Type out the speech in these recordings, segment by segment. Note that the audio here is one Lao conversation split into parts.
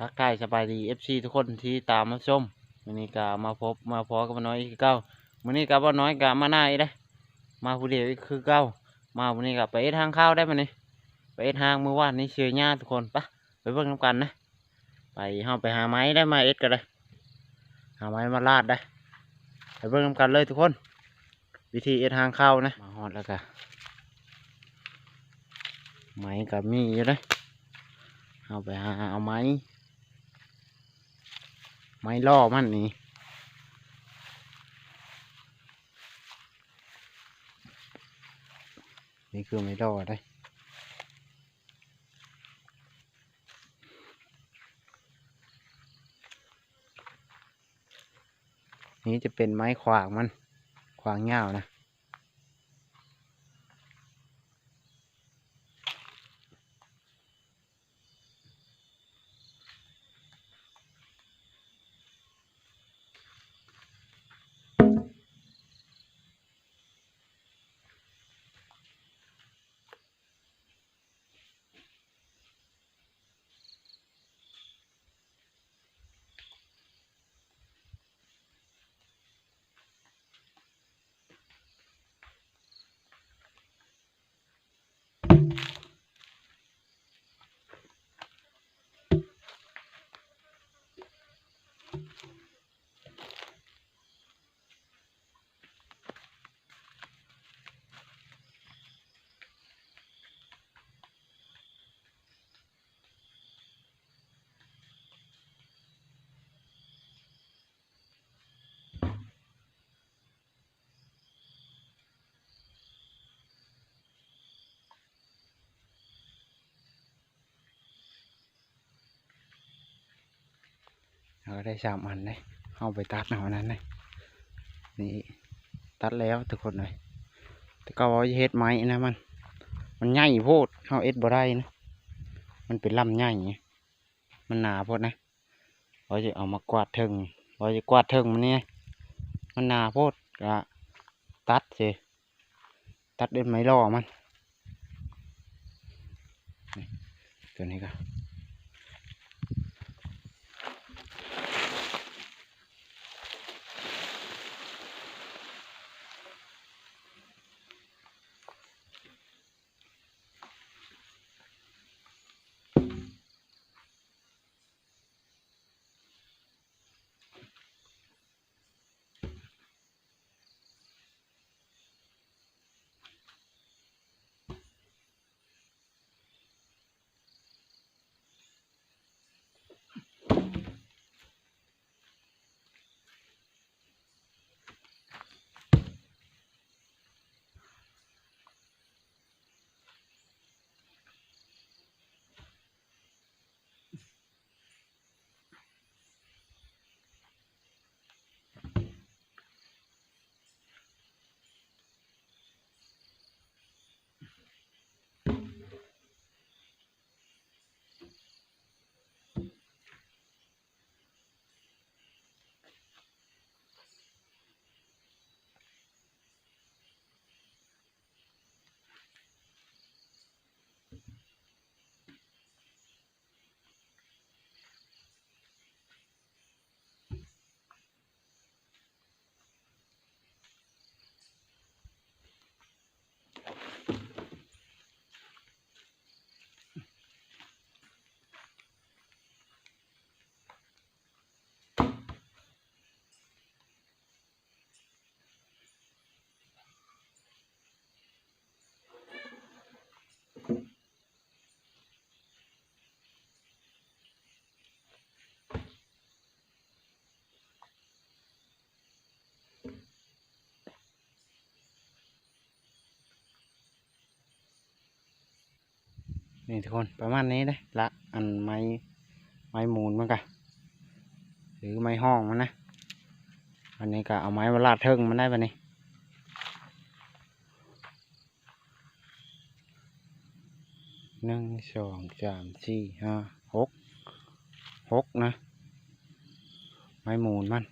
ທັກທາຍສະບາຍດີ ເອັຟຊີ ທຸກຄົນທີ່ຕາມມາຊົມ. ມື້ນີ້ກໍມາພົບມາພໍ້ກັບບ່າວນ້ອຍອີກຄືເກົ່າ. ມື້ນີ້ກໍບ່າວນ້ອຍກໍມານາອີກເດ້ ມາຜູ້ດຽວອີກຄືເກົ່າ. ມາມື້ນີ້ກໍໄປເຮັດຮາງເຂົ້າໄດ້ ມື້ນີ້ໄປເຮັດຮາງ. ມື້ວານນີ້ເສຍຫຍ້າ ທຸກຄົນ. ໄປ ໄປເບິ່ງນຳກັນນະ. ໄປ ເຮົາໄປຫາໄມ້ໄດ້ ມາເຮັດກໍໄດ້ ຫາໄມ້ມາລາດໄດ້. ໄປເບິ່ງນຳກັນເລີຍ ທຸກຄົນ. ວິທີເຮັດຮາງເຂົ້ານະ. ມາຮອດແລ້ວກະ ໄມ້ກະມີຢູ່ເດ້. ເຮົາໄປຫາເອົາໄມ້ ໄມ້ລໍ້ມັນນີ້. ນີ້ຄືໄມ້ລໍ້ເດ້. ນີ້ຈະເປັນໄມ້ຂວາງມັນ ຂວາງຍາວນະ. ເຮົາໄດ້ສາມອັນເດ້ ເຮົາໄປຕັດເອົາອັນນັ້ນເດ້. ນີ້ຕັດແລ້ວ ທຸກຄົນເອີຍ. ແຕ່ເຂົາວ່າຈະເຮັດໄມ້ນະ ມັນ ມັນໃຫຍ່ໂພດ ເຮົາເຮັດບໍ່ໄດ້ນະ ມັນເປັນລຳໃຫຍ່ ມັນໜາໂພດນະ. ວ່າຈະເອົາມາກວາດເທິງ ວ່າຈະກວາດເທິງມັນນີ້ ມັນໜາໂພດ ກະຕັດເສ ຕັດດ້ວຍໄມ້ລໍ້ມັນ. ນີ້ ຕົວນີ້ກໍ ນີ້ທຸກຄົນ ປະມານນີ້ເດ້ ລະອັນໄມ້ ໄມ້ມູນມັນກະ ຫຼືໄມ້ຮອງມັນນະ. ອັນນີ້ກະເອົາໄມ້ມາລາດເທິງມັນໄດ້ບາດນີ້. ໜຶ່ງ ສອງ ສາມ ສີ່ ຫ້າ ຫົກ ຫົກນະ ໄມ້ມູນມັນ. ນີ້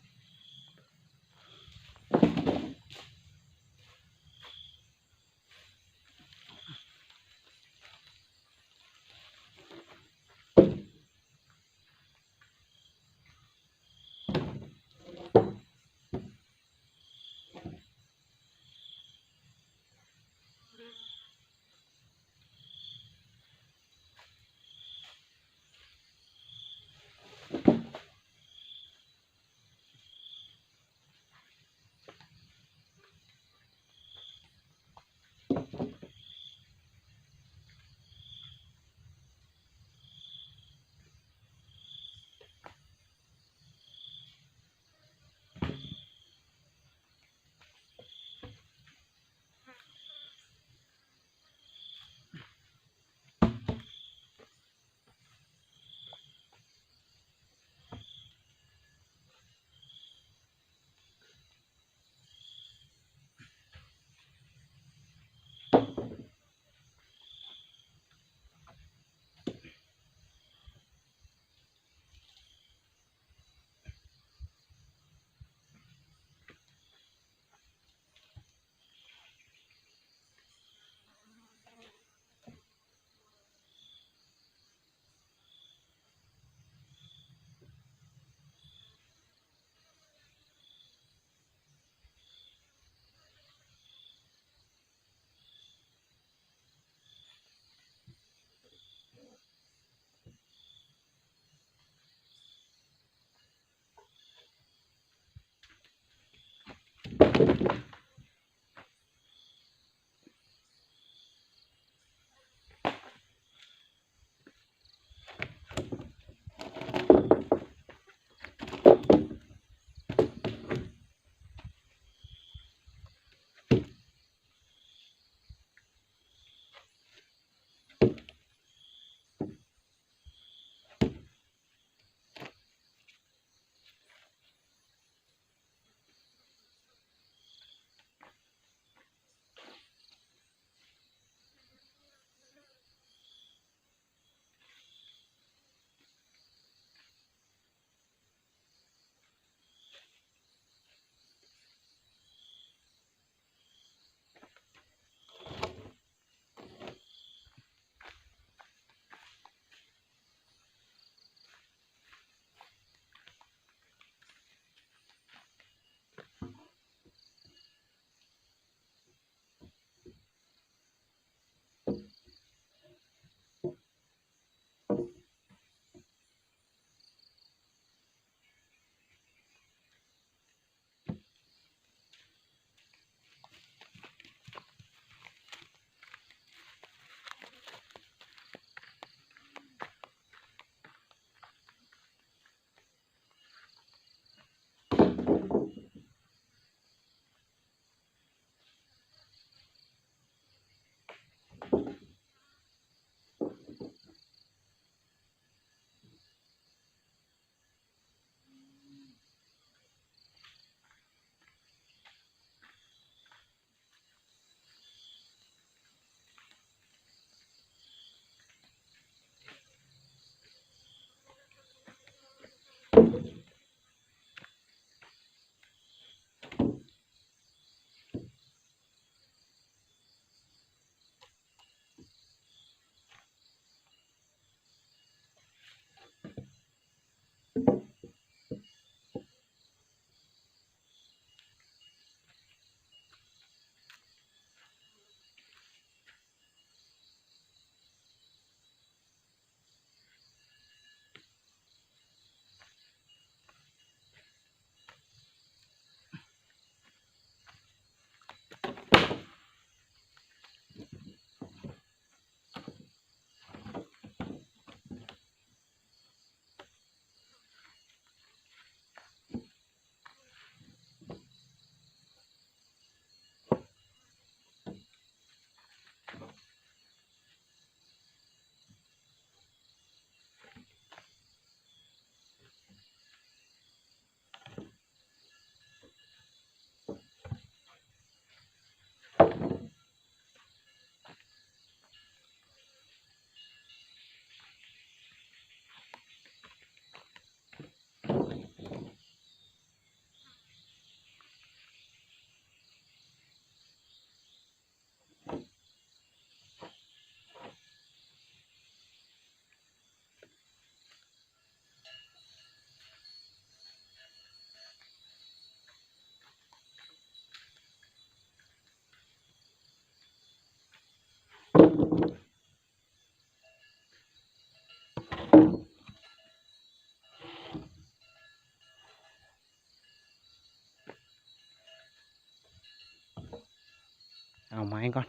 ເອົາໄມ້ກ່ອນ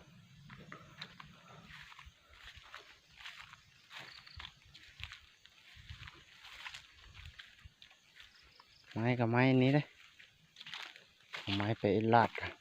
ໄມ້ກໍໄມ້ນີ້ເດ້ ເອົາໄມ້ໄປລາດກ່ອນ.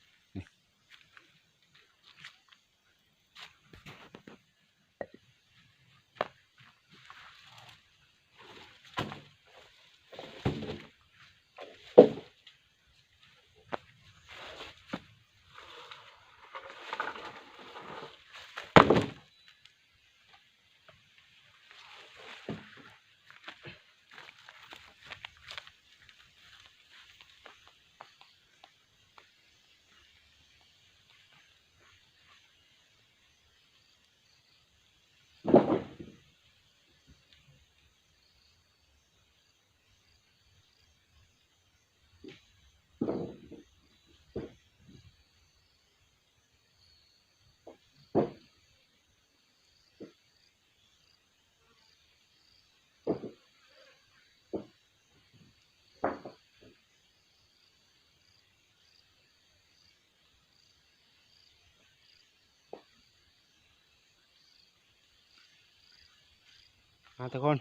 ອ່າ ທຸກຄົນ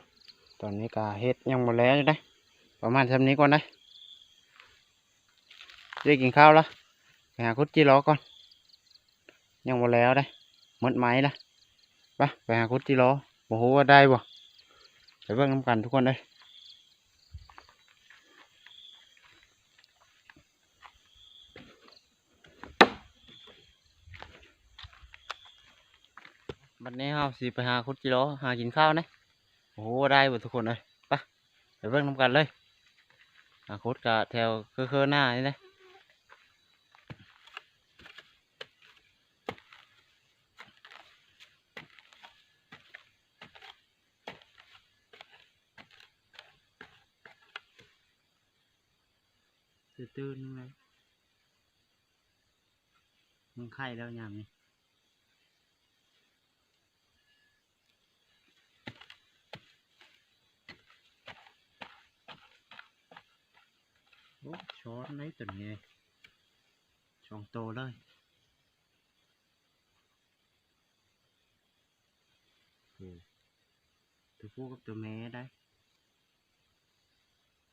ຕອນນີ້ກໍເຮັດຍັງບໍ່ແລ້ວຢູ່ເດ້ ປະມານຊ່ຳນີ້ກ່ອນເດ້. ໄດ້ກິນຂ້າວລະ ໄປຫາຂຸດຈີ່ລໍກ່ອນ ຍັງບໍ່ແລ້ວເດ້ ໝົດໄມ້ລະ. ໄປ ໄປຫາຂຸດຈີ່ລໍ ບໍ່ຮູ້ວ່າໄດ້ບໍ່ ໄປເບິ່ງນຳກັນທຸກຄົນເອີຍ. ບັດນີ້ເຮົາຊິໄປຫາຂຸດຈີ່ລໍ ຫາກິນຂ້າວເດ້. ໂອ້ ໄດ້ບໍ່ທຸກຄົນເອີຍ ໄປ ໄປເບິ່ງນຳກັນເລີຍ. ຫາຂຸດກະແຖວເຄີໆໜ້ານີ້ເດ້. ຕື່ນໆ ມັນໄຂ້ແລ້ວຍາມນີ້. ໂອ້ ຊ້ອນໄດ້ຕົວນີ້ ສອງໂຕເລີຍ. ໂອ້ ຕົວຜູ້ກັບຕົວແມ່ໄດ໋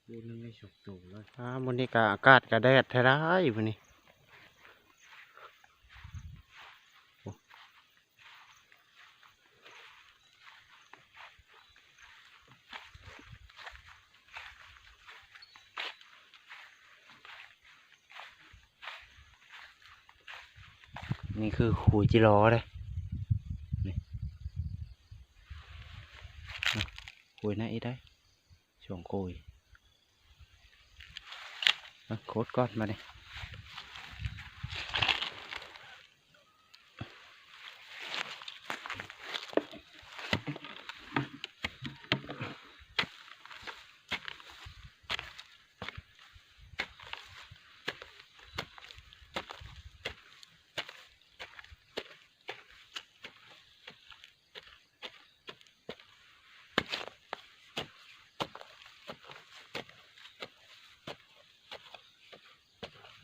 ໂອ້ ໜຶ່ງໃນສອງໂຕເລີຍ. ອ່າ ມື້ນີ້ກະອາກາດກະແດດແທ້ໄດ໋ມື້ນີ້. ນີ້ຄືຂຸດຈີ່ລໍເດ້ ນີ້ ຂຸດນະອີກໄດ໋ ສອງຂຸດ. ເອົາ ຂຸດກ່ອນບາດນີ້. ໂ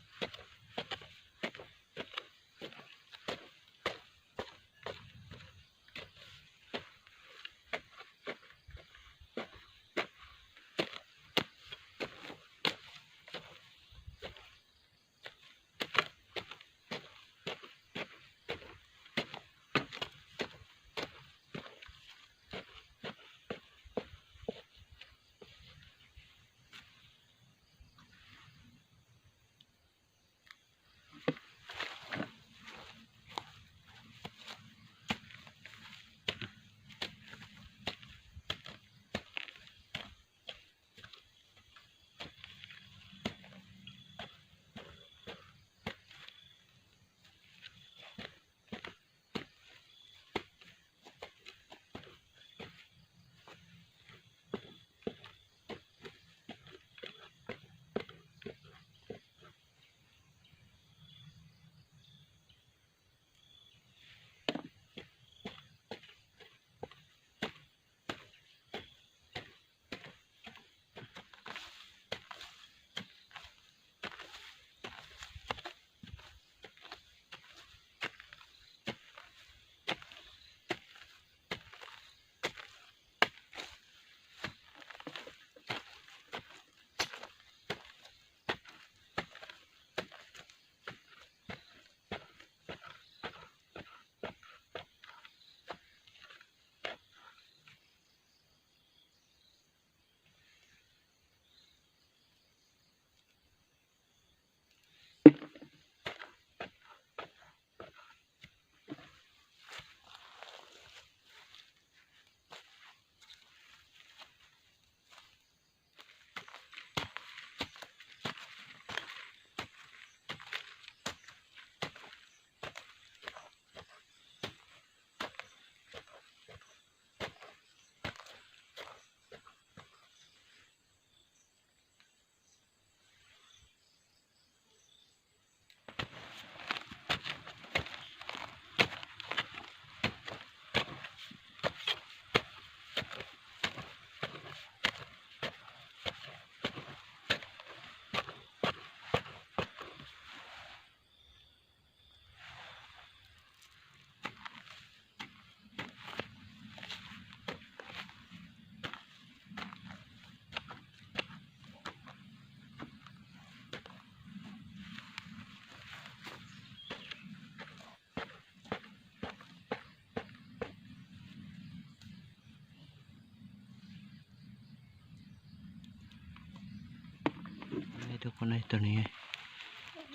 ທຸກຄົນເອີຍ ໂຕນີ້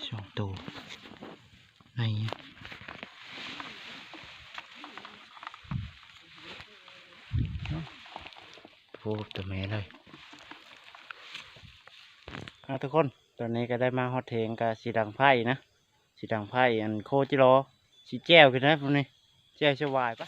ສອງໂຕໃນ ໂອ້ ໂຕແມ່ເລີຍ. ອ່າ ທຸກຄົນ ຕອນນີ້ກໍໄດ້ມາຮອດເທິງ ກໍຊິດັງໄຟນະ ຊິດັງໄຟ ອັນ ໂຄຈິລໍ ຊິແຈ່ວກິນໄດ້ພຸ້ນນີ້ ແຈ່ວສະຫວາຍປະ.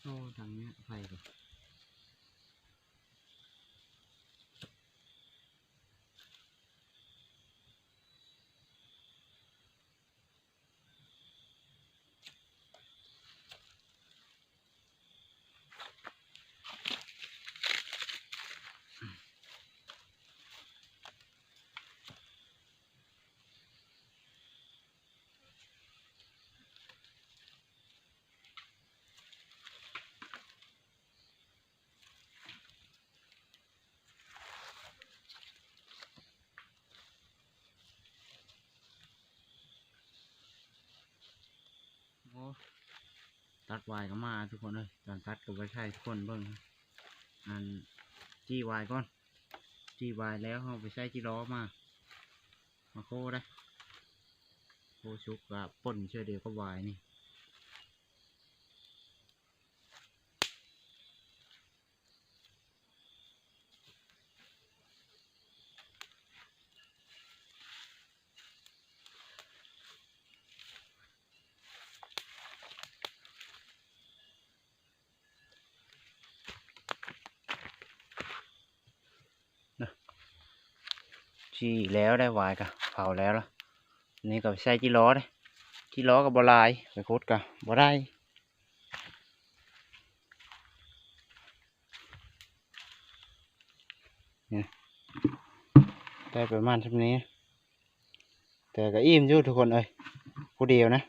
ໂອ້ ທາງເນີ້ຍໄຟກໍ ໂອ້ ຕັດຫວາຍກໍມາ ທຸກຄົນເອີຍ. ຕອນຕັດກໍບໍ່ໃຫ້ທຸກຄົນເບິ່ງ ອັນ ຈີ່ຫວາຍກ່ອນ ຈີ່ຫວາຍແລ້ວເຮົາໄປໃສ່ຈີ່ລໍ້ມາ ມາໂຄໄດ້ ໂຄສຸກກໍປົ່ນເທື່ອດຽວກັບຫວາຍນີ້. ຈີ່ແລ້ວໄດ້ຫວາຍກະເຜົາແລ້ວລະ ນີ້ກໍໄປໃສ່ຈີ່ລໍ້ເດ້ ຈີ່ລໍ້ກໍບໍ່ຫຼາຍ ໄປຂຸດກໍບໍ່ໄດ້ ນີ້ ໄດ້ປະມານຊ່ຳນີ້ ແຕ່ກໍອີ່ມຢູ່ທຸກຄົນເອີຍ ຜູ້ດຽວນະ. ໂ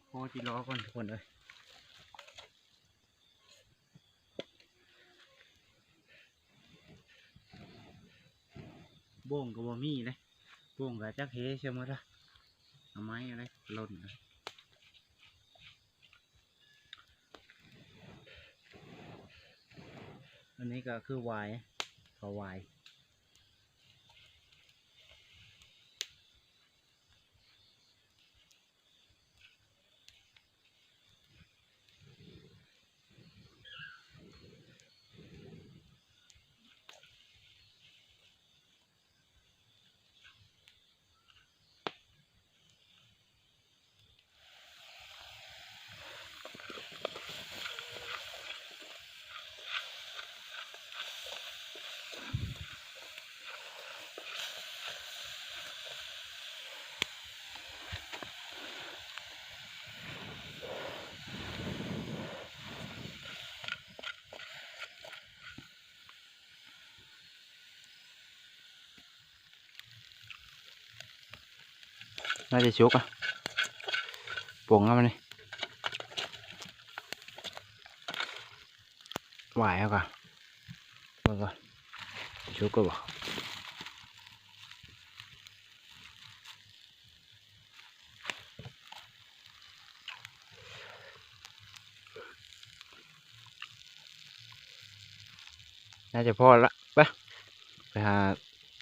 ພໍຊິລໍກ່ອນທຸກຄົນເອີຍ. ໂບ້ງກໍບໍ່ມີເດ້ ໂບ້ງກໍຈັກເຫໃສ່ໝົດລະ ເອົາໄມ້ເອົາໄດ້ຫຼົ່ນ. ອັນນີ້ກໍຄືຫວາຍ ເຂົາຫວາຍ. ໜ້າຈະສຸກອະ ປົງເອົາມານີ້ ຫວາຍເອົາກະ ເບິ່ງກ່ອນ ສຸກແລ້ວບໍ່? ໜ້າຈະພໍລະ ໄປ ໄປຫາ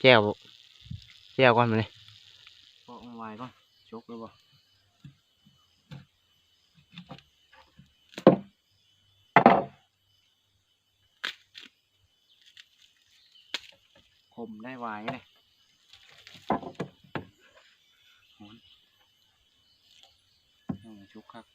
ແຈ່ວ ແຈ່ວກ່ອນບາດນີ້ ເພາະມັນຫວາຍກ່ອນ ສຸກແລ້ວບໍ່? ຂົມໄດ້ ຫວາຍເດ້ ຮ້ອນ ຍັງບໍ່ສຸກຄັກ.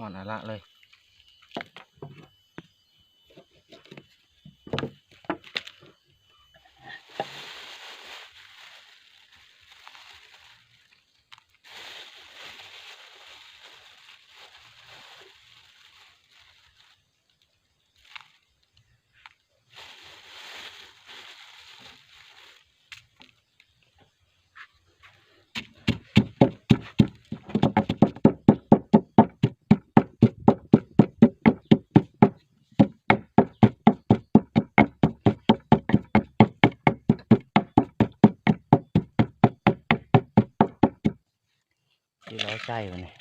ອ່ອນອະລະເລີຍ. ຊິລອໃສ່ບາດນີ້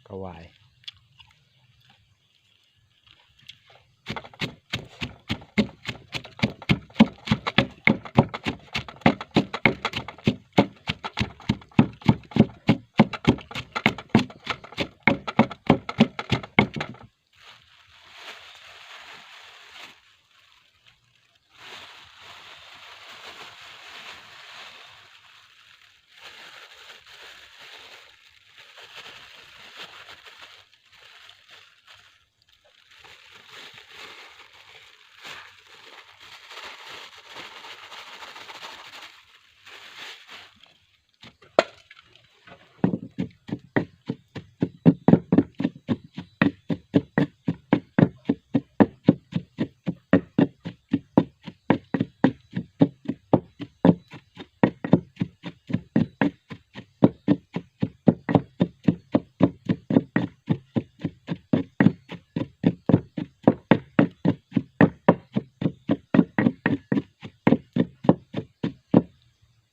ກະຫວາຍ.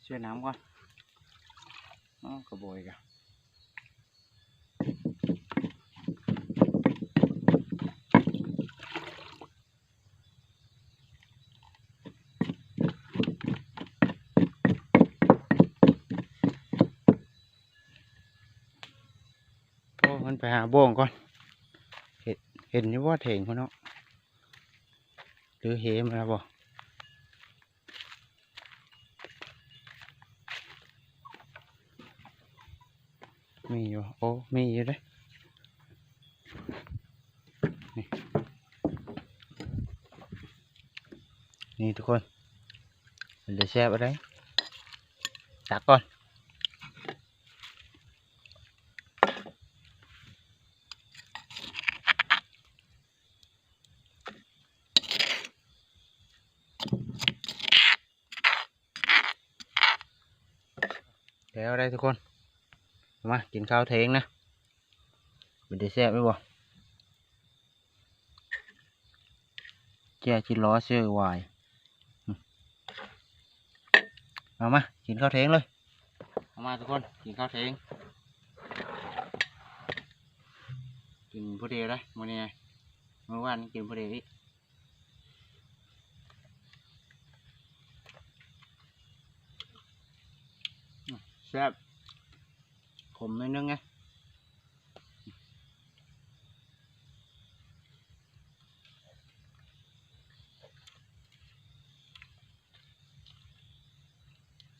ຊ່ວຍນ້ຳກ່ອນ ອໍ ກະບອຍກະ ໂອ້ ມັນໄປຫາໂບ້ງກ່ອນ ເຫັນ ເຫັນຢູ່ບໍ່ ເຖິງພຸ້ນເນາະ ຫຼືເຫມາແລ້ວບໍ່? ມີຢູ່ ໂອ້ ມີຢູ່ເດ້ ນີ້ ນີ້ທຸກຄົນ ເປັນຕາແຊບເລີຍ ຕັກກ່ອນ. ແລ້ວໄດ໋ທຸກຄົນ ມາກິນເຂົ້າທ່ຽງນະ ເປັນຕາແຊບຢູ່ບໍ່? ແຈ່ວຈິລໍເຊີວາຍ ເອົາມາ ກິນເຂົ້າທ່ຽງເລີຍ ເອົາມາທຸກຄົນ ກິນເຂົ້າທ່ຽງ ກິນຜູ້ດຽວໄດ໋ມື້ນີ້ ມື້ວານກິນຜູ້ດຽວອີກ. ແຊບ ຂົມໜ້ອຍໜຶ່ງໄງ.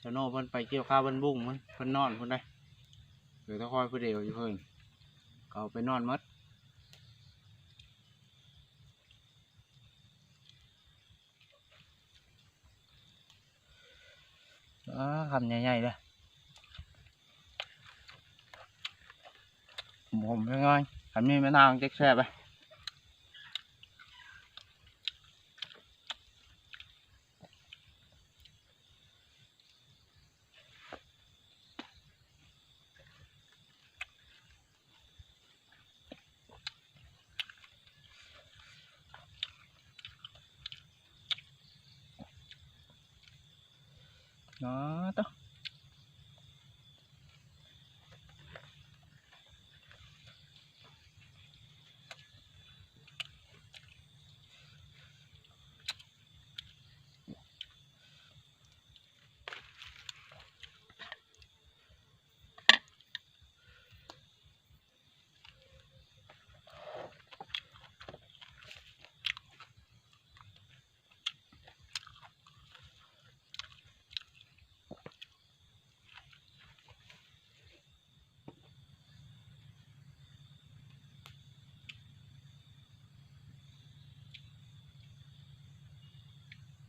ຊາໂນເພິ່ນໄປກ່ຽວຂ້າວບ້ານບຸ້ງ ເພິ່ນ ເພິ່ນນອນພຸ້ນເດ້ ເຫຼືອແຕ່ຂ້ອຍຜູ້ດຽວຢູ່ເພິ່ນ ເຂົາໄປນອນໝົດ. ອາ ຄຳໃຫຍ່ໆເດີ້ ຫອມໆ ງ່າຍໆ ຄັນມີມະນາວຈັກແຊບເລີຍ. ອໍ ໂຕ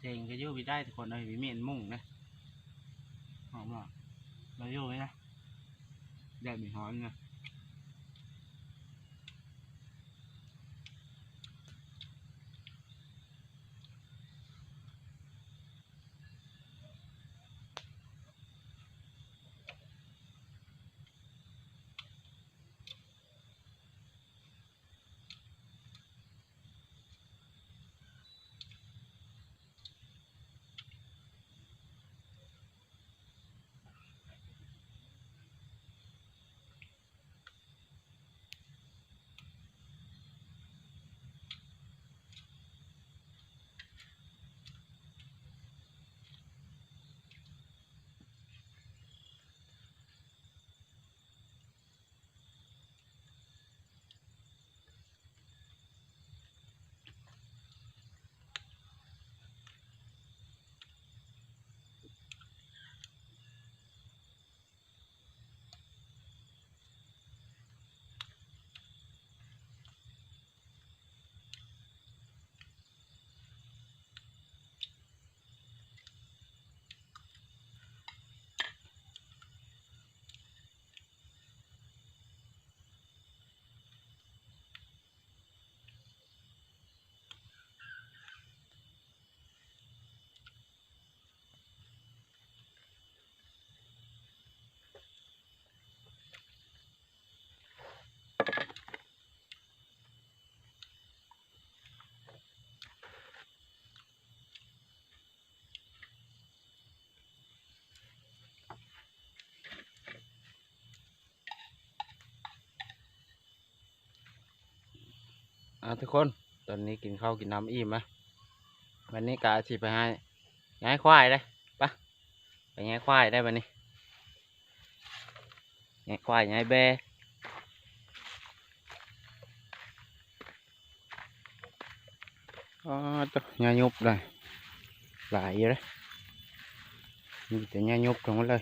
ເຈັງກະຢູ່ບໍ່ໄດ້ທຸກຄົນເອີຍ ບໍ່ມີອັນມຸງເດ້ ອອກມາ ມາຢູ່ນີ້ນະ ແດດມັນຮ້ອນນະ. ອ່າ ທຸກຄົນ ຕອນນີ້ກິນເຂົ້າກິນນ້ຳອີ່ມແລ້ວ ບັດນີ້ກະຊິໄປໃຫ້ ໃຫ້ຄວາຍເດ້ ໄປ ໄປໃຫ້ຄວາຍໄດ້ບັດນີ້ ໃຫ້ຄວາຍໃຫ້ແບ້ ອໍ ໂຕ ຫຍ້າຍຸບໄດ໋ ຫຼາຍຢູ່ເດ້ ມີແຕ່ຫຍ້າຍຸບທັງໝົດເລີຍ.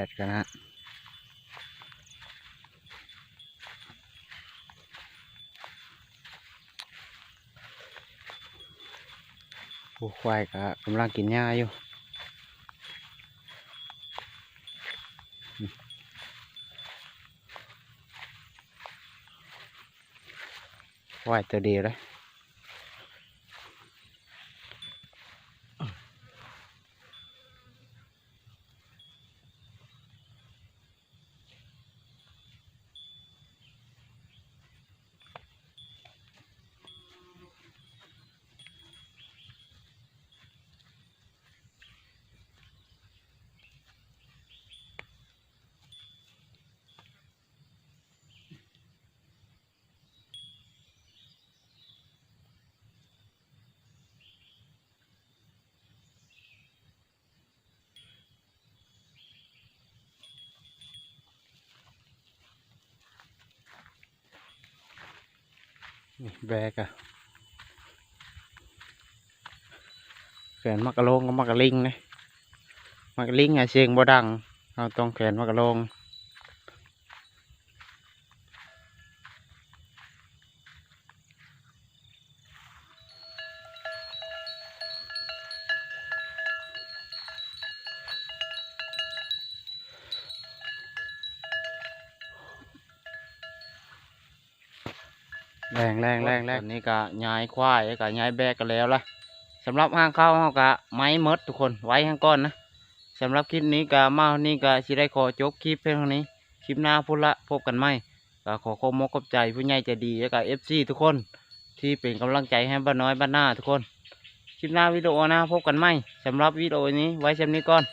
ດກັນນະ. ໂອ້ ຄວາຍກໍກຳລັງກິນຫຍ້າຢູ່. ຄວາຍຕົວດຽວເດ້. ແບກະ ແຂນໝາກກະໂລງກັບໝາກກະລິງເດ້. ໝາກກະລິງອະສຽງບໍ່ດັງ, ເຮົາຕ້ອງແຂນໝາກກະໂລງ. ແລ່ນ ແລ່ນ ແລ່ນ ແລ່ນ. ຕອນນີ້ກໍຍ້າຍຄວາຍ ແລ້ວກໍຍ້າຍແບກກໍແລ້ວລະ. ສຳລັບຮ່າງເຂົ້າເຮົາກໍໄໝ້ໝົດທຸກຄົນ, ໄວ້ຫັ້ນກ່ອນນະ. ສຳລັບຄລິບນີ້ກໍມາຮອດນີ້ ກໍຊິໄດ້ຂໍຈົບຄລິບພຽງເທົ່ານີ້. ຄລິບໜ້າພຸ້ນລະ ພົບກັນໃໝ່. ກໍຂໍຂອບມົກຂອບໃຈຜູ້ໃຫຍ່ໃຈດີ ແລ້ວກໍເອັຟຊີທຸກຄົນ ທີ່ເປັນກຳລັງໃຈໃຫ້ບ່າວນ້ອຍບ້ານນາທຸກຄົນ. ຄລິບໜ້າ ວິດີໂອໜ້າ ພົບກັນໃໝ່. ສຳລັບວິດີໂອນີ້ໄວ້ສ່ຳນີ້ກ່ອນ.